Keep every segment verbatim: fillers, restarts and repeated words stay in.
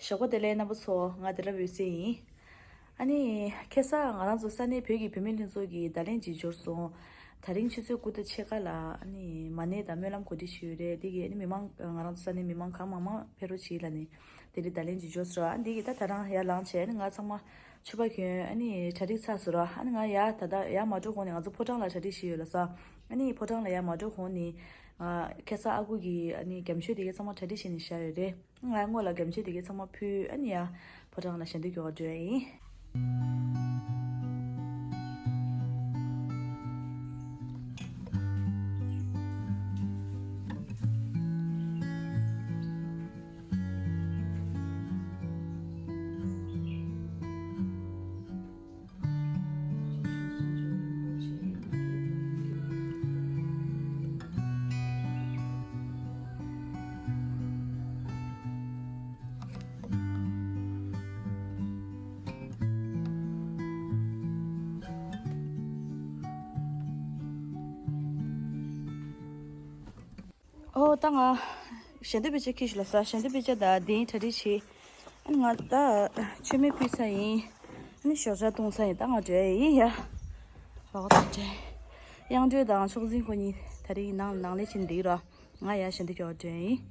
ཞོགས་པ་བདེ་ལེགས་རྣམ་པ་ཚོ། ང་བདེ་ལ་འོད་ཟེར་ཡིན། ཨ་ནི་ཁ་སང་ང་རང་ཚོ་ས་གནས་བོད་ཀྱི་བུད་མེད་ལྷན་ཚོགས་ཀྱི་བརྡ་ལན་ཅིག་འབྱོར་སོང་། དེ་རིང་ཆུ་ཚོད་དགུ་དང་ཕྱེད་ཀ་ལ་ཨ་ནི་མ་ཎི་དང་སྨོན་ལམ་གོ་སྒྲིག་ཞུས་ཡོད་རེད། འདི་གི་ཨ་ནི་མི་མང་ང་རང་ཚོ་ས་གནས་མི་མང་གང་མང་མང་ཕེབས་རོགས་བྱེད་ལབ་ནས་དེ་རིང་བརྡ་ལན་ཅིག་འབྱོར་སོང་། ཨ་འདི་གི་ད་ད་རང་ཡར་ལངས་བྱས་ཨ་ནི་ང་ཚང་མ་ཕྱུ་པ་གྱོན་ཨ་ནི་གྲ་སྒྲིག་ཚར་སོང་ར། ཨ་ནི་ང་ཡར་ད་ལྟ་ཡར་མ་འགྲོ་གོང་ནས་ང་ཚོ་ཕོ་བྲང་ལ་གྲ་སྒྲིག་བྱས་ཡོད་ལ་ས། ཨ་ནི་ཕོ་བྲང་ལ་ཡར་མ་འགྲོ་གོང་ནས་ང་ཁ་སང་ཨ་ཁུ་གིས་ཨ་ནི་རྒྱ་མཆོད་དེ་གའི་ཚང་མ་གྲ་སྒྲིག་བྱས་ནས་བཞག་ཡོད་རེད། ང་སྔོན་ལ་རྒྱ་མཆོད་དེ་གའི་ཚང་མ་ཕུལ་ཨ་ནི་ཡར་ཕོ་བྲང་ལ་ཞལ་འདོན་སྐྱོར་བ་འགྲོ་ཡ་ཡིན། ཨོ་ད་ང་ཞལ་འདོན་དཔེ་ཆ་ཁྱེར་ཤོག་ལ་ས། ཞལ་འདོན་དཔེ་ཆ་དང་དེའི་གྲ་སྒྲིག་བྱེད། ཨ་ནི་ང་ད་མཆོད་མེ་ཕུལ་ཚར་ཡིན། ཨ་ནི་ཞོགས་ཇ་བཏུང་ཚར་ཡིན། ད་ང་འགྲོ་ཡ་ཡིན་ཡ། རོགས་དང་འབྲེལ། དབྱངས་སྒྲོལ་དང་ཕྱོགས་འཛིན་ཁོ་གཉིས་དེ་རིང་ནང་ནང་ལས་བྱེད་འདི་ར། ང་ཡ་ཞལ་འདོན་སྐྱོར་འགྲོ་ཡ་ཡིན།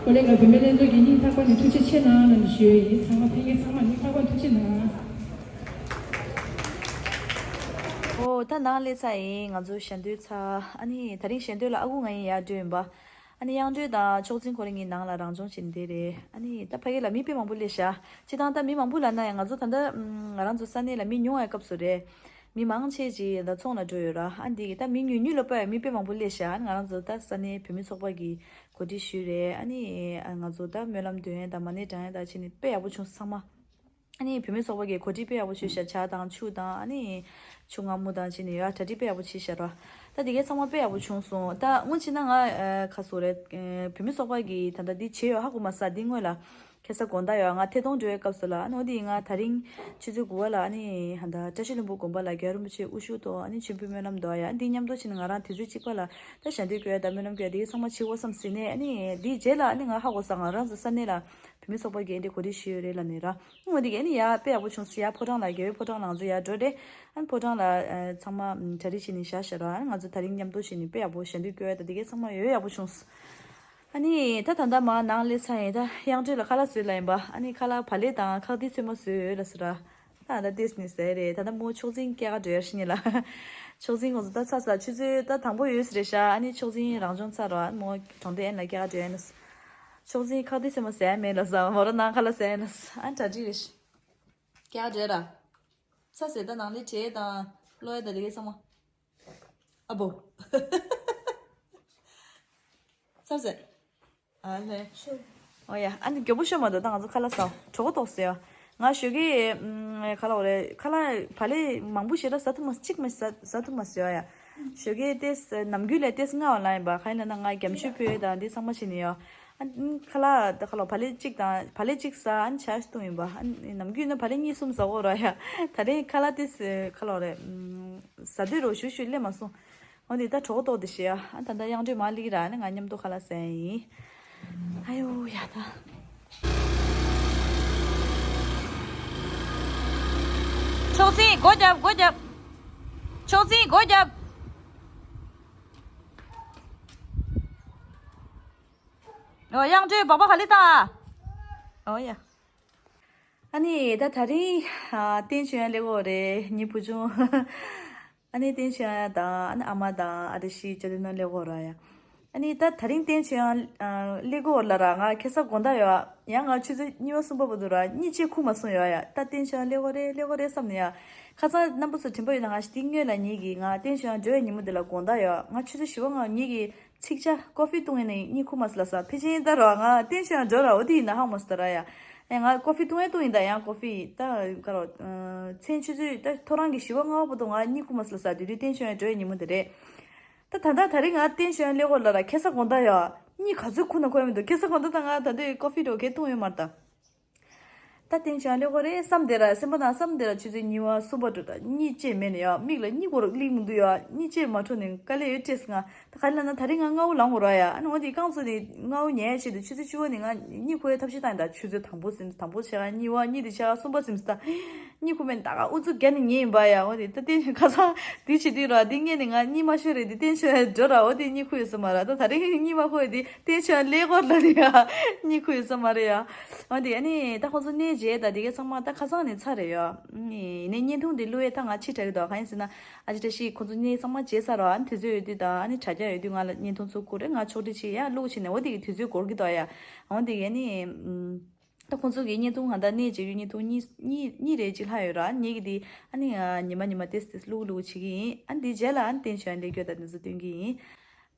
ཨོ་ལེ། ང་བུད་མེད་ལྷན་ཚོགས་ཀྱི་སྙིང་ཐག་པ་ནས་ཐུགས་རྗེ་ཆེ་གནང་ལབ་ནས་ཞུ་ཡ་ཡིན། ཚང་མ་ཕ་གིའི་ཚང་མ་སྙིང་ཐག་པ་ཐུགས་རྗེ་གནང་། ཨོ་ད་ནང་སླེབས་ཚར་ཡིན། ང་ཚོ་ཞལ་འདོན་ཚར། ཨ་ནི་དེ་རིང་ཞལ་འདོན་ལ་ཨ་ཁུ་ང་ཡིན་ཡར་འགྲོ་ཡིན་པ། ཨ་ནི་དབྱངས་སྒྲོལ་དང་ཕྱོགས་འཛིན་ཁོ་རང་གཉིས་ནང་ལ་རང་སྦྱོང་བྱེད་བསྡད་རེད། ཨ་ནི་ད་ཕ་གི་ལ་མི་དཔེ་མང་པོ་སླེབས་ཤག་སྤྱིར་བཏང་ད་མི་མང་པོ་ལབ་ན་ཡང་ང་ཚོ་ད་ལྟ་ང་རང་ཚོ་ས་གནས་ལ་མི་ཉུང་བའི་སྐབས་སུ་རེད། མི་མང་ཆེ་ཅིག་ད་ཚོང་ལ་འགྲོ་ཡོད་ར། ཨ་འདི་གི་ད་མི་ཉུང་ཉུང་ལ་དཔེ་མི་དཔེ་མང་པོ་སླེབས་ཤག་ཨ་ནི་ང་རང་ཚོ་ད་ས་གནས་བུད་མེད་ཚོགས་པ་གི་གོ་སྒྲིག་ཞུས་རེད། ཨ་ནི་ང་ཚོ་ད་སྨོན་ལམ་འདོན་ཡས་དང་མ་ཎི་བགྲང་ཡས་དང་བྱས་ནས་དཔེ་ཡག་པོ་བྱུང་སོང་ཚང་མ། ཨ་ནི་བུད་མེད་ཚོགས་པ་གིས་གོ་སྒྲིག་དཔེ་ཡག་པོ་བྱས་ཤག་ཇ་དང་ཆུ་དང་ཨ་ནི་ཆུ་མངར་མོ་དང་བྱས་ནས་ཡ་གྲ་སྒྲིག་དཔེ་ཡག་པོ་བྱས་ཤག་ར། ད་དེ་གའི་ཚང་མ་དཔེ་ཡག་པོ་བྱུང་སོང་། ད་སྔོན་ཕྱིན་ན་ང་ཨ་ཁ་སོ་རེད། ཨ་བུད་མེད་ཚོགས་པ་གིས་ད་ལྟ་འདི་བྱས་ཡོད་ཧ་གོ་མ་སོང་། འདི་སྔོན་ལ་ཁ་སང་དགོང་དག་ཡོད་ང་ཐད་གཏོང་འགྲོ་བའི་སྐབས་སུ་ལ་ཨ་ནི་འོ་འདི་ང་ད་རིང་ཆུ་ཚོད་དགུ་པ་ལ་ཨ་ནི་ད་ལྟ་བཀྲ་ཤིས་ལྷུན་པོ་དགོན་པ་ལ་རྒྱལ་བ་རིན་པོ་ཆེ་དབུ་བཞུགས་ཐོག་ཨ་ནི་མཆོད་འབུལ་སྨོན་ལམ་འདུག་ཡ། འདི་མཉམ་དུ་ཕྱིན་ན་ང་རང་དུས་ཚོད་གཅིག་པ་ལ་ད་ཞལ་འདོན་སྐྱོར་ཡ་ད་སྨོན་ལམ་སྐྱོར་ཡ་འདི་ཚང་མ་བྱེད་དགོས་བསམ་ཟིན་ནས། ཨ་ནི་འདིའི་རྗེས་ལ་ཨ་ནི་ང་ཧ་གོ་སོང་། ང་རང་ཚོ་ས་གནས་ལ་བུད་མེད་ཚོགས་པ་གིས་འདི་གོ་སྒྲིག་ཞུས་ཡོད་རེད་ལབ་ནས་ར། འོ་འདི་ག་ཨ་ནི་ཡ་དཔེ་ཡག་པོ་བྱུང་སོང་། ཡ་ཕོ་བྲང་ལ་རྒྱལ་བའི་ཕོ་བྲང་ལ་ང་ཚོ་ཡ་འགྲོ་རེད། ཨ་ནི་ཕོ་བྲང་ལ་ཨ་ཚང་མ་ཨ་གྲ་སྒྲིག་བྱས་ནས་བཞག་བཞག་ར། ཨ་ནི་ང་ཚོ་དེ་རིང་མཉམ་དུ་བྱས་ནས་དཔེ་ཡག་པོ་ཞལ་འདོན་སྐྱོར་ཡ་ད་འདི་ག་ཚང་མ་ཡོད་ཡག་པོ་བྱུང་སོང་། ཨ་ནི་ད་ད་ལྟ་མ་ནང་སླེབས་ཚར་ཡིན། ད་དབྱངས་སྒྲོལ་ལ་ཁ་ལག་བཟོས་ལ་ཡིན་པ། ཨ་ནི་ཁ་ལག་བག་ལེབ་དང་ཁག་ཏིག་ཚོད་མ་བཟོས་ལ་ཟེར་ར། ད་ད་ཏེས་ནི་ཟེར་རེད། ད་ད་མོ་ཆོག་འཛིང་སྐྱེལ་ག་འགྲོ་ཡ་ཤི་ཉེ་ལ། ཆོག་འཛིང་ཁོང་ཚོ་ད་ཚ་ས་ཆུ་ཚོད་ད་དང་པོ་ཡོད་ཟེར་རེད་ཤག་ཨ་ནི་ཆོག་འཛིང་རང་སྦྱོང་ཚར་ར། ཨ་ནི་མོ་གྲོང་སྡེ་ཨན་ལ་སྐྱེལ་ག་འགྲོ་ཡ་ནི། ཆོག་འཛིང་ཁག་ཏིག་ཚོད་མ་ཟས་མེད་ལ་ཟ། མོ་ར་ནང་ཁ་ལག་ཟས་ལ་ཟ། ཨ་ནི་གྲ་སྒྲིག་རེད་ཤག་སྐྱེལ་ག་འགྲོ་ཡ་ར། ཚ་ཟས་ད་ནང་ལས་བྲེལ་དང་གློ་ཡ་ད་དེ་གའི་ཚང་མ། ཨ་བོ། ཚར་ཟེར། ཨ་ལེ། ཨོ་ཡ། ཨ་ནི་མགྱོགས་པོ་ཤོད་མ་འདུག་ད་ང་ཚོ་ཁ་ལག་ཟ། གྲོད་ཁོག་ལྟོགས་ཟེར་ཡ། ང་ཞོགས་ཀས་ཨམ། ཁ་ལག་འོ་རེད། ཁ་ལག་བག་ལེབ་མང་པོ་ཞེ་དྲག་ཟ་ཐུབ་མ་གཅིག་མ་ཟ་ཟ་ཐུབ་མ་ཟེར་ཡ། ཞོགས་ཀས་ཏེས་ནམ་རྒྱུན་ལས་ཏེས་སྔ་བ་ལ་ཡིན་པ། ག་ཡིན་ན་ང་རྒྱ་མཆོད་ཕུལ་དང་འདི་ཚང་མ་བྱེད་ནི་ཡོད། ཨ་ནི་ཁ་ལག་ད་ཁ་ལག་བག་ལེབ་གཅིག་དང་བག་ལེབ་གཅིག་ཟ། ཨ་ནི་ཇ་ཞིག་བཏུང་ཡིན་པ། ཨ་ནི་ནམ་རྒྱུན་ན་བག་ལེབ་གཉིས་གསུམ་ཟ་གོ་ར་ཡ། ད་རེས་ཁ་ལག་ཏེས་ཁ་ལག་རེད། ཟ་དུས་རོ་ཞུ་ཞུ་སླེབས་མ་སོང་། འོ་འདི་ད་གྲོད་ཁོག་ལྟོགས་ཏེ་ཤི་ཡ། ཨ་ད་ད་དབྱངས་སྒྲོལ་མ་ལི་ར་ནི་ང་མཉམ་དུ་ཁ་ལག་ཟ་ཡིན། ཨ་ཡོ་ཡ་ད། ཆོག་ཟིན་སྒོ་རྒྱབ་སྒོ་རྒྱབ། ཆོག་ཟིན་སྒོ་རྒྱབ། ཨོ་དབྱངས་སྒྲོལ་སྦག་སྦག་ག་ལི་ད། ཨོ་ཡ། ཨ་ནི་ད་ད་རིང་ཨ་བསྟན་ཆོས་དབྱངས་སླེབས་ཀྱི་ཡོད་རེད། ངའི་བུ་ཆུང་། ཨ་ནི་བསྟན་ཆོས་དབྱངས་དང་ཨ་ནི་ཨ་མ་དང་ཨ་བྲ་ཤི་ཅོ་དེ་ནང་སླེབས་ཀྱི་ཡོད་ར་ཡ། ཨ་ནི་ད་ད་རིང་བསྟན་ཆོས་དབྱངས་ཨ་སླེབས་ཀྱི་ཡོད་ལ་ར། ང་ཁ་སང་དགོང་དག་ཡ་ཡང་ང་ཆུ་ཚོད་གཉིས་པ་གསུམ་པ་བར་དུ་ར་གཉིད་ཅིག་ཁུག་མ་སོང་ཡ་ཡ། ད་བསྟན་ཆོས་དབྱངས་སླེབས་ཀྱི་ཡོད་རེད་སླེབས་ཀྱི་ཡོད་རེད་བསམ་ནས་ཡ། ཁ་སང་རྣམ་པ་ཚོ་དྲན་པ་ཡོད་ན་ང་ཞིག་དེ་སྔོན་ལ་ངེད་ཀྱིས་ང་བསྟན་ཆོས་དབྱངས་འགྲོ་བའི་ཉིན་མོ་དེ་ལ་དགོང་དག་ཡ་ང་ཆུ་ཚོད་བཞི་པ་ང་ངེད་ཀྱིས་ཚིག་ཇ་ཀོ་ཧྥི་བཏུང་ཡས་ནས་གཉིད་ཁུག་མ་སོང་ལ་ས། ཕལ་ཆེར་ད་ར་ང་བསྟན་ཆོས་དབྱངས་འགྲོ་ར་འོ་དེ་ཡིན་ན་ཧ་གོ་མ་སོང་ད་ར་ཡ། ཨེ་ང་ཀོ་ཧྥི་བཏུང་ཡས་བཏུང་ཡིན་ད་ཡང་ཀོ་ཧྥི་ད་ག་རོ། མཚན་ཆུ་ཚོད་ད་ཐོ་རངས་ཀྱི་བཞི་པ་ལྔ་པ་བར་དུ་ང་གཉིད་ཁུག་མ་སོང་ལ་ས། དེ་དུས་བསྟན་ཆོས་དབྱངས་འགྲོ་བའི་ཉིན་མོ་དེ་རེད། ད་ད་ད་ད་རེས་ང་བསྟན་ཆོས་དབྱངས་སླེབས་ཀྱི་ཡོད་ལ་ར་ཁ་སང་དགོང་དག་ཡ་གཉིད་ག་ཚོད་ཁུག་ན་ཁུག་ཡ་མི་འདུག་ཁ་སང་དགོང་དག་ད་ང་ད་དུས་ཀོ་ཧྥི་འགྲོ་གས་བཏུང་ཡོད་མ་རེད་ད། ད་བསྟན་ཆོས་དབྱངས་སླེབས་ཀྱི་ཡོད་རེད་བསམ་དེ་ར་སེམས་པ་དང་བསམ་དེ་ར་ཆུ་ཚོད་གཉིས་པ་གསུམ་པ་འགྲོ་ད་གཉིད་ཅེས་མེད་ནས་ཡ་མིག་ལ་གཉིད་ཁུག་ར་གླིང་མི་འདུག་ཡ་གཉིད་ཅེས་མ་འཕྲོ་ནས་དཀའ་ལས་ཡོད་སྤྲད་སོང་ང་། ད་ག་རེ་ལབ་ན་ད་རིང་ང་སྔ་པོ་ལངས་དགོས་ར་ཡ། ཨ་ནི་འོ་དེ་རྐང་བཙུགས་ནས་སྔ་པོ་ཉལ་ཡ་ཆེད་དུ་ཆུ་ཚོད་བཅུ་པ་ནས་ང་གཉིད་ཁུག་ཡ་ཐབས་ཤེས་བཏང་ཡིན་ད། ཆུ་ཚོད་དང་པོ་ཟིན་དང་པོ་ཆེ་ག་གཉིས་པ་གཉིད་དེ་ཆེ་ག་གསུམ་པ་ཟིན་ད། གཉིད་ཁུག་མེད་ད་ག་ཨུ་ཚུགས་རྒྱག་ནས་ཉལ་ཡིན་པ་ཡ། འོ་དེ་ད་བསྟན་ཆོས་ཁ་སང་དེ་བྱེད་དུས་ར་དེ་སྔོན་ནས་ང་གཉིད་མ་ཤོར་རེད་དེ་བསྟན་ཆོས་འགྲོ་ར་འོ་དེ་གཉིད་ཁུག་ཡོད་ས་མ་ར། ད་ད་རིང་གཉིད་མ་ཁུག་ཡ་དེ་བསྟན་ཆོས་སླེབས་ཀྱི་ཡོད་ལ་རེད་ཡ། གཉིད་ཁུག་ཡོད་ས་མ་རེད་ཡ། འོ་དེ་ཨ་ནི་ད་ཁོང་ཚོ་གནས་མཇལ་ད་དེ་ག་ཚང་མ་ད་ཁ་སང་ནས་ཚར་རེད་ཡ། ཡིན་ནའི་བརྙན་ཐུང་དེ་བླུག་ཡས་ད་ང་ཕྱི་དྲགས་ཀྱི་འདུག་གང་ཡིན་ཟེར་ན། ཨ་ཅེ་བཀྲ་ཤིས་ཁོང་ཚོ་གནས་ཚང་མ་མཇལ་ཚར་ར། ཨ་ནི་དུས་ཚོད་ཡོད་དུས་དང་ཨ་ནི་དྲ་རྒྱ་ཡོད་དུས་ང་ལ་བརྙན་ཐུང་ཚོ་བསྐུར་རེ། ང་ཕྱོགས་སྒྲིག་བྱེད་ཡ་བླུག་བྱས་ནས་འོ་དེ་གི་དུས་ཚོད་འགོར་གི་འདུག་ཡ། འོ་དེ་གི་ཨ་ནི་ད་ཁོང་ཚོ་གི་བརྙན་ཐུང་ང་ད་གནས་མཇལ་རྒྱུ་བརྙན་ཐུང་གཉིས་གཉིས་གཉིས་རེ་གཅིག་ལྷག་ཡོད་ར། ཨ་ནི་ངེད་ཀྱི་དེ་ཨ་ནི་ཉི་མ་ཉི་མ་ཏེས་ཏེས་བླུག་བླུག་བྱེད་ཀྱི་ཡིན། ཨ་ནི་དེ་རྗེས་ལ་ཨ་ནི་བསྟན་ཆོས་དབྱངས་སླེབས་རྒྱུ་ད་དེ་ཚོ་སྟོན་གྱི་ཡིན།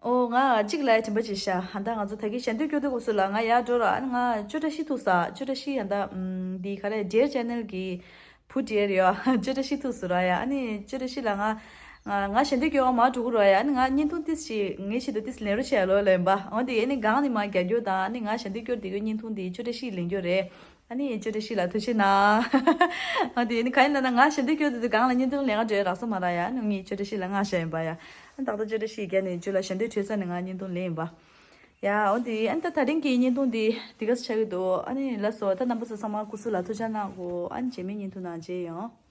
ཨོ་ང་གཅིག་ལ་དྲན་པ་བརྗེད་ཤག་ཨ་ད་ང་ཚོ་ད་གིན་ཞལ་འདོན་སྐྱོར་དུས་སྐབས་སུ་ལ་ང་ཡར་འགྲོ་ར། ཨ་ནི་ང་ཅོ་བཀྲ་ཤིས་ཐུག་ས། ཅོ་བཀྲ་ཤིས་ཡང་ད་འདི་ག་རེ་ཌེར་ཅེ་ནལ་གི་བུ་ཌེར་ཡོད། ཅོ་བཀྲ་ཤིས་ཐུག་སུ་ར་ཡ། ཨ་ནི་ཅོ་བཀྲ་ཤིས་ལ་ང་ང་ང་ཞལ་འདོན་སྐྱོར་བ་མར་འགྲོ་གི་ར་ཡ། ཨ་ནི་ང་བརྙན་ཐུང་ཏིས་ཞིག་ངའི་ཆེད་དུ་ཏིས་ལེན་རོགས་བྱས་ལོ་ལེན་པ། འོ་དེ་ཨ་ནི་སྒང་ནས་མར་རྒྱག་རྒྱུ་དང་ཨ་ནི་ང་ཞལ་འདོན་སྐྱོར་དེ་གི་བརྙན་ཐུང་དེ་ཅོ་བཀྲ་ཤིས་ལེན་རྒྱུ་རེད། ཨ་ནི་ཅོ་བཀྲ་ཤིས་ལ་ཐུགས་རྗེ་གནང་། ཨ་དེ་ནི་ག་ཡིན་ལབ་ན་ང་ཞལ་འདོན་སྐྱོར་དུས་སྒང་ལ་བརྙན་ཐུང་ལེན་ག་འགྲོ་ཡ་རག་ས་མ་རག་ཡ། ཨ་ནི་ངས་ཅོ་བཀྲ་ཤིས་ལ་མངགས་བཞག་ཡིན་པ་ཡ། ཨ་ཏག་ཏག་ཅོ་བཀྲ་ཤིས་རྒྱ་ནས་ཇུ་ལ་ཞལ་འདོན་གྲོལ་ས་ནས་ང་བརྙན་ཐུང་ལེན་ཡིན་པ། ཡ་འོ་དེ་ཨ་ནི་ད་ད་རིང་གི་བརྙན་ཐུང་འདི་འདི་ག་ས་ཆགས་ཀྱི་འདུག་ཨ་ནི་ལགས་སོ། ད་རྣམ་པ་ཚོ་ཚང་མ་སྐུ་གཟུགས་ལ་ཐུགས་ཅག་གནང་གོ། ཨ་ནི་རྗེས་མའི་བརྙན་ཐུང་ནང་མཇལ་ཡོང་།